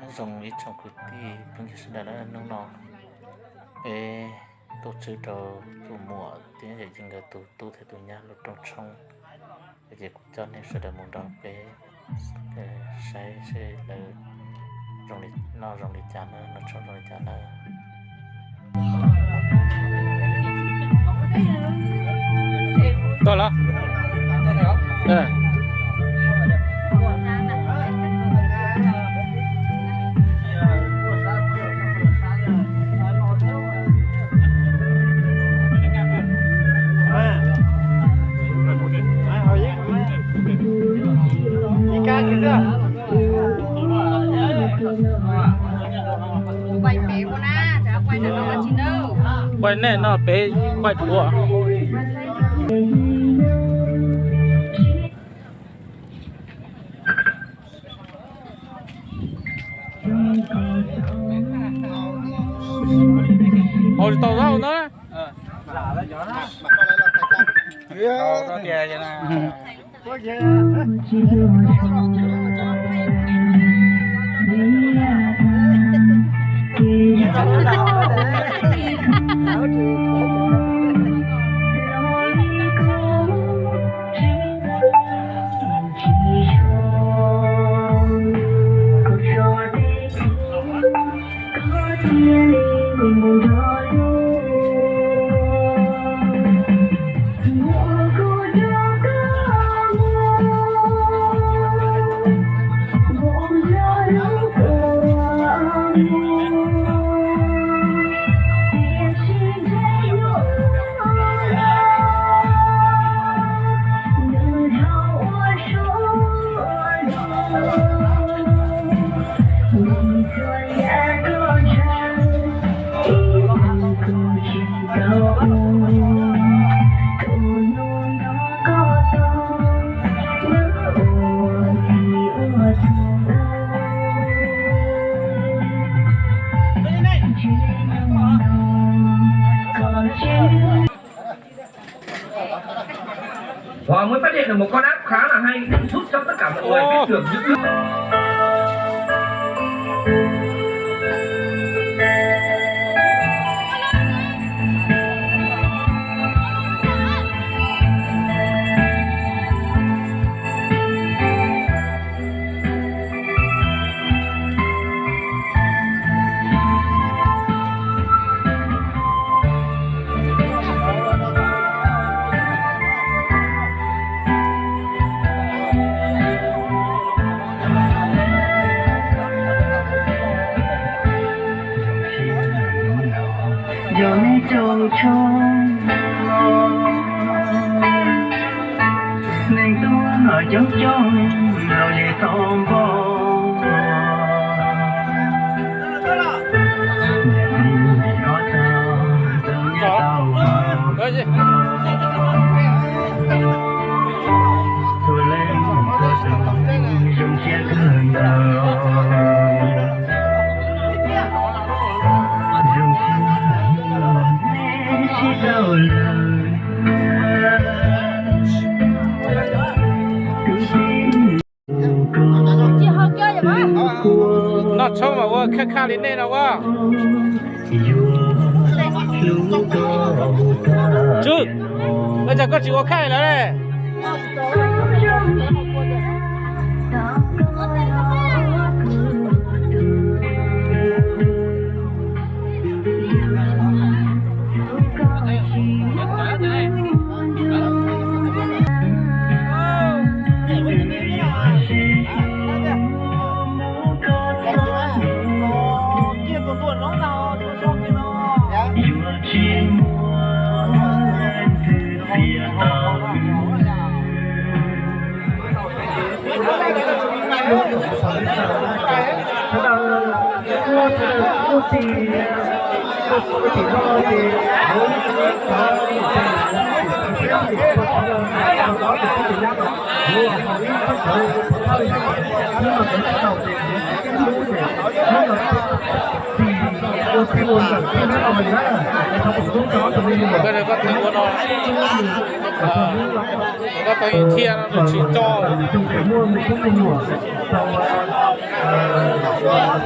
Nyob zoo ib tsoom kwv tij phooj ywg sawv daws na, hnub no peb tuaj txog rau tus muam thiab yawm yij nkawd tus tub thiab tus nyab lub rooj tshoob, ces kuv coj nej sawv daws mus nrog peb saib seb lawv zoo li, noj zoo li cas na, noj tshoob zoo li cas na. Tuaj los. Quay nej no peb quay dhuav. Hau tsis tau zaub na. Và mới phát hiện được một con áp khá là hay, giúp cho tất cả mọi người tin tưởng những Yog neb rau tshoob, neeg tuaj coob coob los ze tau npoj. Noj tshoob mas ua khaj khaj li nej no ua. Tswv, ua cas koj tsis ua khaj lawm ne? Koj tau ib thiaj no nws tsis tso. Tuaj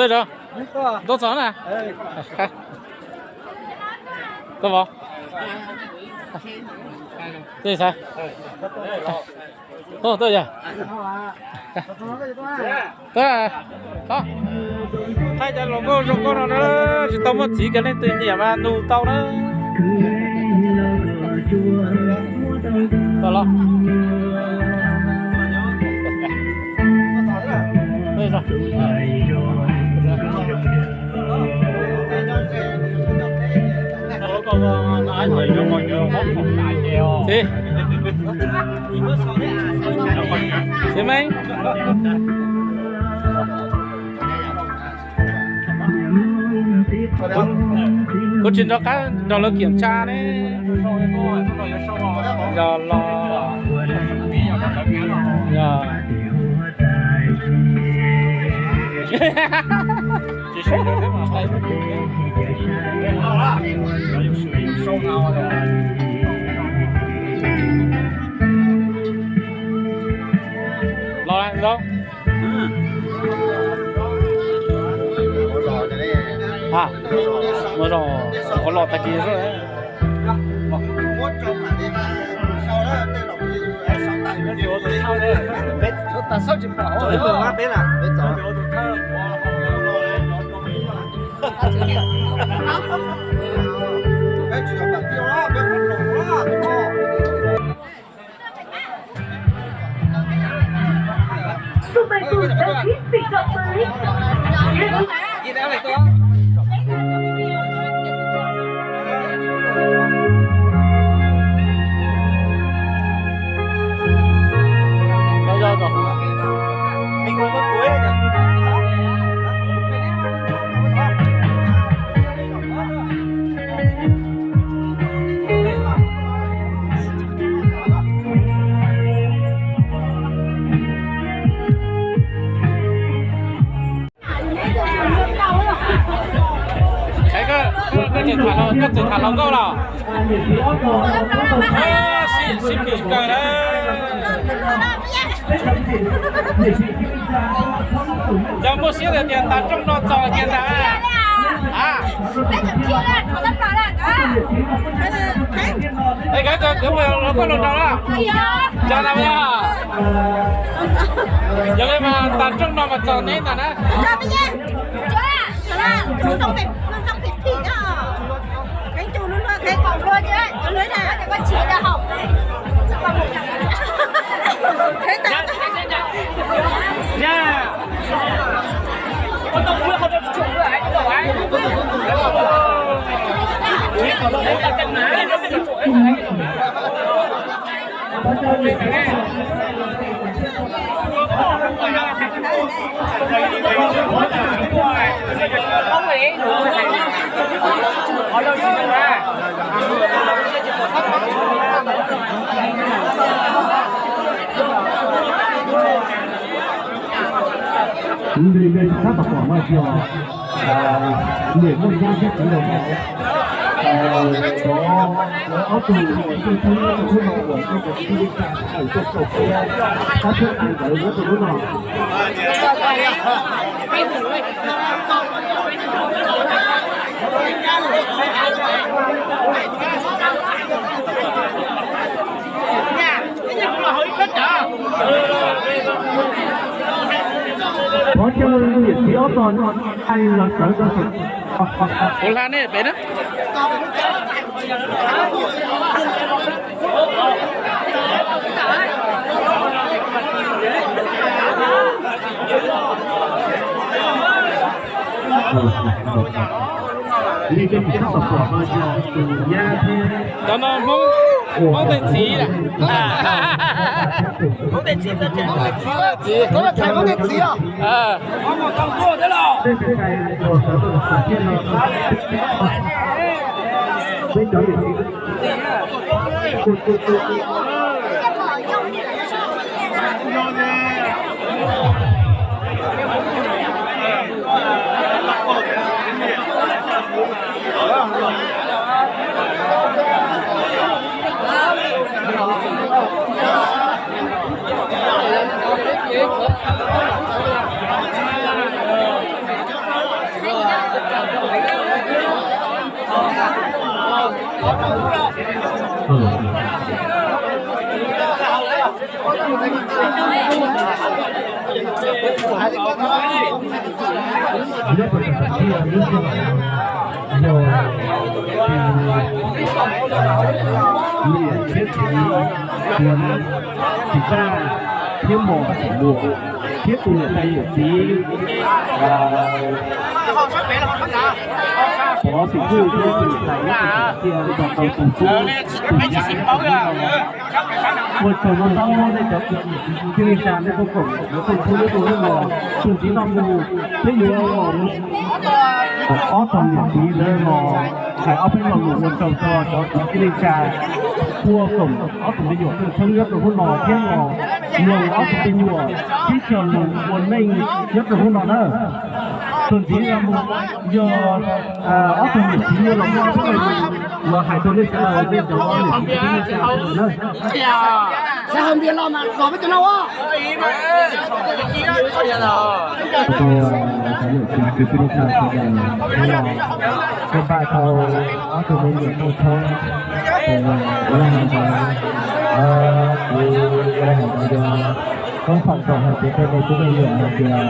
tso, tuaj txog na. Tuaj vov. Tuaj xav. Tuaj yog. Tuaj. Thaij cov hluas nkauj zoo nkauj no na, tsis tau muaj txiv, cov leej twg nyiam mas nug tau na. Tau los. Xib Meeb, kuv tsis nco qab nrog lawv kiểm tra ne. Yog los, yog. Los zoo. Ua zoo, ua los tag kis xwb. Xung quanh tường đăng ký tìm cộng với Koj tseem tham hluas nkauj los? Sib phim kawg na. Yog muaj siab tias tas rooj no txog kiag ntag. Es koj, koj hluas nkauj los nraud na. Yog ntag, yog li mas tas rooj no mas txog neb ntag na. Kuv nqe nqe rau sab tom no hais tias, nws muaj nyab thiab txiv rau hauv, cov, cov ob tug tub thiab tub no uas nej cov txiv tub teb chaws tuaj xauj thiab pab thiab qhia ntawv nyob rau lub no. Thov caw niam txiv ob tog no, ai los sawv tau. Kuv hla nej pem na. Cov no Hmoob, Hmoob tej txiv, Hmoob tej txiv, Hmoob tej txiv, Hmoob tej txiv os. Niam thiab txiv, Tuam, Tsis Taj thiab Mos Muas thiab tus niam tais yawm txiv Pov Xim Kuj thiab tus niam tais Ib Tug Xim Tiaj, tus tau tus tub, tus yab, ua tsaug ntau ntau nej cov kwv tij neej tsa, nej tuaj koom, nej tuaj txhawb, nej tuaj hlub no. Txuas ntxiv no mus peb yuav los ob tog niam txiv ntawd los hais ob peb lo lus ua tsaug rau cov kwv tij neej tsa tuaj koom ob tug me nyuam tuaj txhawb nyob rau hnub no thiab los mloog ob tug me nyuam tib co lus ua neej nyob rau hnub no na. Txuas ntxiv no mus yog ob tug niam txiv los muaj ob peb lo lus uas hais rau nej sawv daws, nej cov niam txiv kwv tij neej tsa sawv daws na. Cov niam txiv kwv tij neej tsa sawv daws, koj npaj tau ob tug me nyuam tau txhawb, ua laj hais ntawd, kuv ua laj hais ntawd yog koob foom rau hais tias tej me tub me nyuam hais tias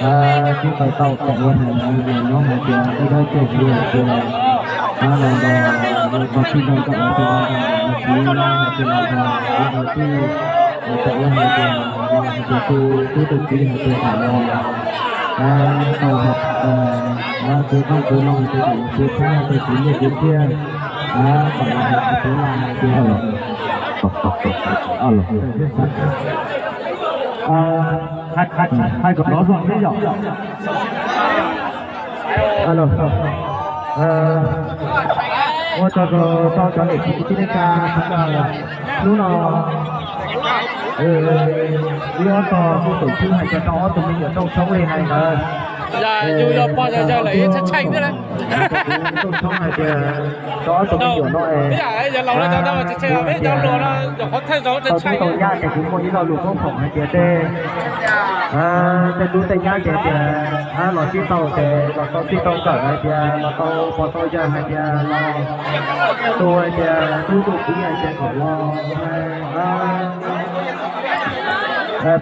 los sib tau tau kom ua hais ntawd los nyob hais tias tej dawb caug hais tias los nrog los tau txij nkawm hais tias los nrog los txiv hais tias los nrog txiv ntawd twj kom ua hais tias los hais tias tu tub tu kiv hais tias tham los tau hais kuv koob kuv loo hais tias kom los txiv thab hais tias txiv nyiaj txiv txiaj kom los hais tias txiv laj hais tias hais kom nov zoo thiab yom. Ua tsaug rau cov niam txiv kwv tij neej tsa sawv daws, hnub no wb ob tog kuj tseem xwb hais tias rau ob tug me nyuam rooj tshoob li hais ntawd. Yus yog pog yog yawg lawm ib tshee tshee thiab. Rooj tshoob hais tias rau ob tug me nyuam no es, yog laus no, tau tub tau nyab ces kuv muaj ib lo lus koob foom hais tias tej, tej tub tej nyab ces tias los sib tau ces los tau txij tau kawm hais tias los tau pog tau yawg hais tias los tu hais tias tub tu kiv hais tias kom los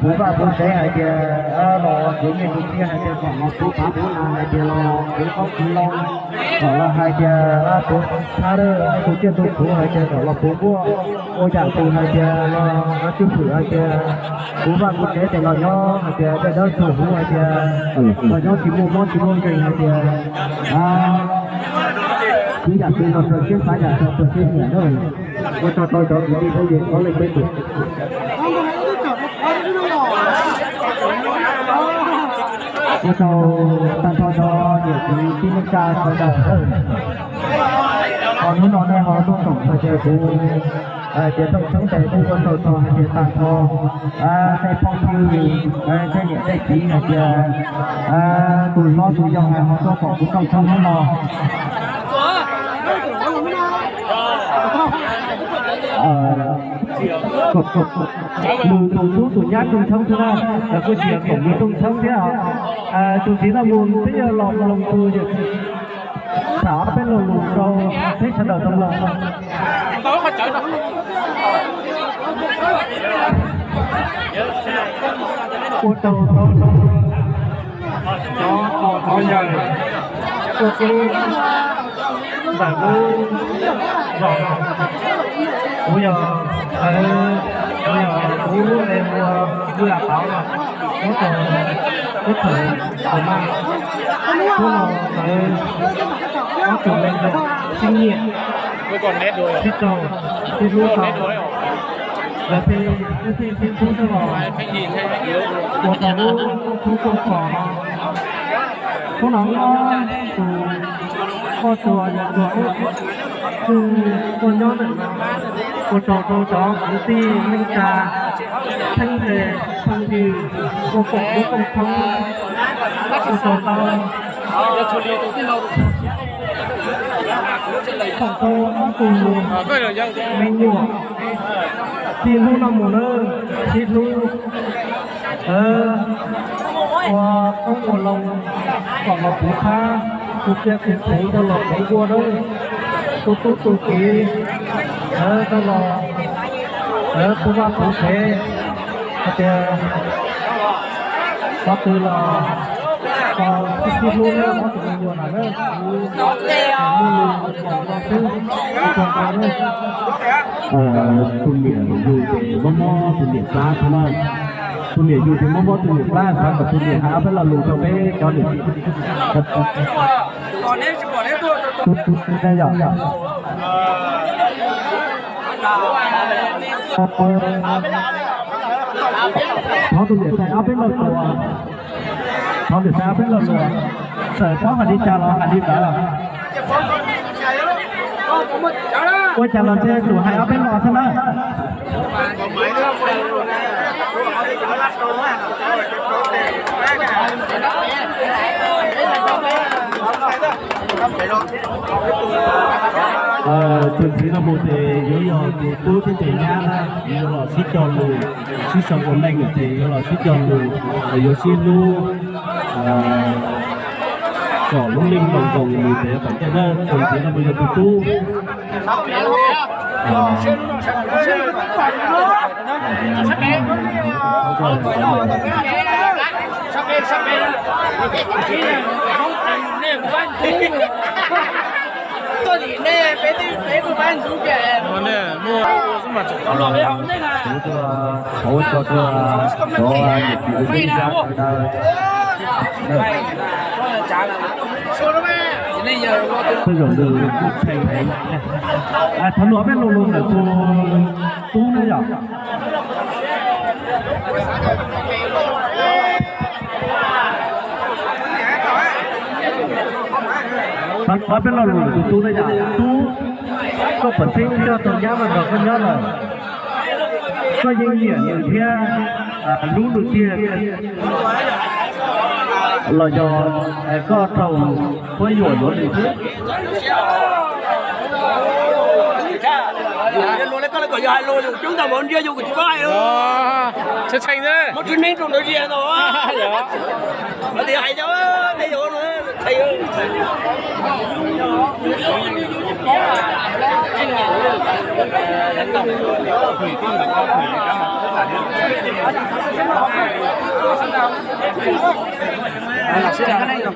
puv vaj puv tsev hais tias los txiv nyiaj txiv txiaj hais tias kom los puv pav puv nas hais tias los puv qoob puv loo, kom los hais tias puv thab tus tsiaj tus txhuv hais tias kom los puv nkuaj ua yam tus hais tias los tswj hwm hais tias puv vaj puv tsev ces los nyob hais tias dawb dawb tsaug huv hais tias los nyob tsis muaj mob tsis muaj nkeeg hais tias kwv yam twg los sawv siab xav yam twg pawg siab nyiam na. Ua tsaug rau cov kwv tij phooj ywg txhua leej txhua tus. Ua tsaug tag nrho cov niam txiv kwv tij neej tsa sawv daws. Ho hnub no nej ho tuaj koom hais tias kuv hais tias rooj tshoob tes kuj ua tsaug txog hais tias tag nrho tej phooj ywg, tej niam tej txiv hais tias tus hlob tus yau hais ho tuaj koom kuv rooj tshoob hnub no. Nws tus tub tus nyab rooj tshoob thiab na, kuj tsis yog koom nws rooj tshoob thiab. Tus txiv no mus twb yog los mloog tus yawm txiv tham ob peb lo lus rau peb sawv daws tau mloog. Ua tsaug rau cov pog cov yawg tuaj txhawb ntawm lub zos no. Kuv yog, kuv yog kuv lub npe hu ua Vwj Lam Tauv no, lub teb chaws Pus Mas. Kuv los ntawd ob tug me ntxhais Xeeb Nyiaj, Xeeb Raug, Xeeb Hlub tau, lawv thiaj, lawv thiaj sib hlub thiab los ua tau lub rooj tshoob rooj kos no. Hnub no wb ob tus poj tsuas yawm tsuas wb kuj tuaj nyob ntawm no, ua tsaug rau cov kwv tij neej tsa, phooj ywg, ua koom lub rooj tshoob ua tsaug tau. Foom koob ob tug me nyuam, sib hlub no mus nawb, sib hlub, ua qoob ua loo kom los puv qab, tus tsiaj tus txhu rau los puv nkuaj nawb, tu tub tu kiv rau los puv vaj puv tsev. Hais tias qhov twg los sib hlub thiab ob tug me nyuam no nawb, kuv muaj lus koom no xwb, ua tsaug ntau nawb. Tus niam yug ces mob mob tus niam plab xwb na. Tus niam yug ces mob mob tus niam plab, xav kom tus niam hais ob peb lo lus rau peb cov niam txiv. Thov tus niam hais ob peb lo lus, thov niam hais ob peb lo lus, txawm paub hais li cas los hais li ntawd. Ua cas los ntshe tsum hais ob peb lo xwb na. Tus ntxiv no mus ces yuav yog tus tub thiab tus nyab na, yuav los sib cog lus, sib sau ua neej ces yuav los sib cog lus, yuav sib hlub, kom lub neej nkoos nkoos mus ces kom tus ntxiv no mus yog tus tub. Hauv tso tuaj, cov niam txiv kwv tij neej tsa sawv daws, tej zaum nws kuj tshee heev. Thov lus ob peb lo lus ntawm tus tub na yom. Thov lus ob peb lo lus ntawm tus tub na yom. Tub, koj puas tseeb coj tus nyab no nrog koj nyob lawm? Koj yeej nyiam nws thiab hlub nws tiag los yog koj raug quab yuam yuav nws xwb?